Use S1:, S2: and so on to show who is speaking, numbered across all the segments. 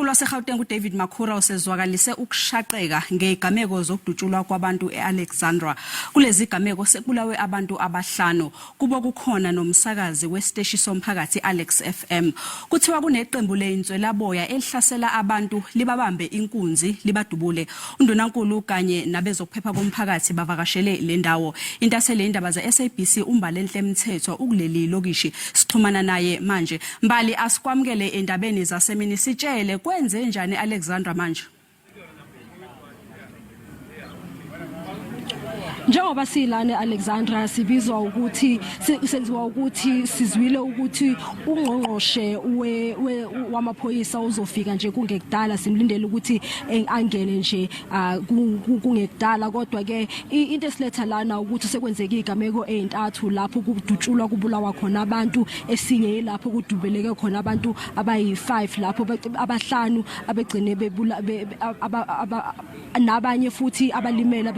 S1: Undunankulu waseGauteng uDavid Makhura usezwakalise ukushaqeka ngezigameko zokudutshulwa kwabantu e-Alexandra. Kulezi gameko sekubulawe abantu abahlanu. Kubo kukhona nomsakazi wesiteshi somphakathi i-Alex FM. Kuthiwa kuneqembu leyinswelaboya elihlasela abantu libabambe inkunzi libadubule. Undunankulu kanye nabezokuphepha komphakathi bavakashele le ndawo. Intatheli yendaba ze-SABC uMbalenhle Mthethwa ukuleli lokishi. Sixhumana naye manje. Mbali asikwamukele endabeni zasemini sitshele kwenze njani Alexandra manje?
S2: Njengoba silana Alexandra sibizwa ukuthi senziwa ukuthi sizwile ukuthi ungqongqoshe wamaphoyisa uzofika nje kungekudala simlindele ukuthi eh, angene nje ah, kungekudala kodwa ke into esiletha lana ukuthi sekwenzeke igameko ezintathu lapho kudutshulwa kubulawa khona abantu esinye yilapho kudubeleke khona abantu abayi-5 lapho abahlanu abegcine bebula nabanye futhi abalimele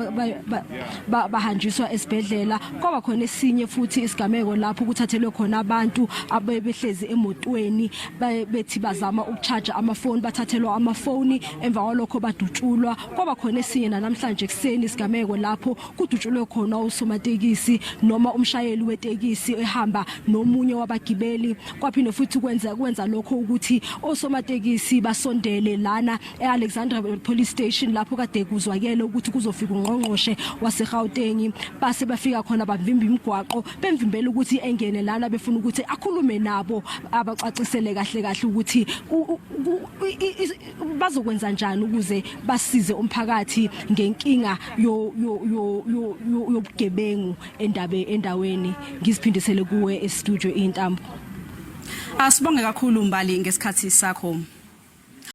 S2: bahanjiswa esibhedlela kwaba khona esinye futhi isigameko lapho kuthathelwe khona abantu abebehlezi emotweni bethi bazama ukucharge amafoni bathathelwa amafoni emva kwalokho badutshulwa kwaba khona esinye namhlanje ekuseni isigameko lapho kudutshulwe khona usomatekisi noma umshayeli wetekisi ehamba nomunye wabagibeli kwaphinde futhi kwenza kwenza lokho ukuthi osomatekisi basondele lana eAlexandra Police Station lapho kade kuzwakele ukuthi kuzofika ungqongqoshe waseGauteng base bafika khona bavimba imigwaqo bemvimbela ukuthi engene lana befuna ukuthi akhulume nabo abacacisele kahle kahle ukuthi bazokwenza njani ukuze basize umphakathi ngenkinga yobugebengu endabe endaweni ngiziphindisele kuwe e studio intambo
S1: Asibonge kakhulu Mbali ngesikhathi sakho.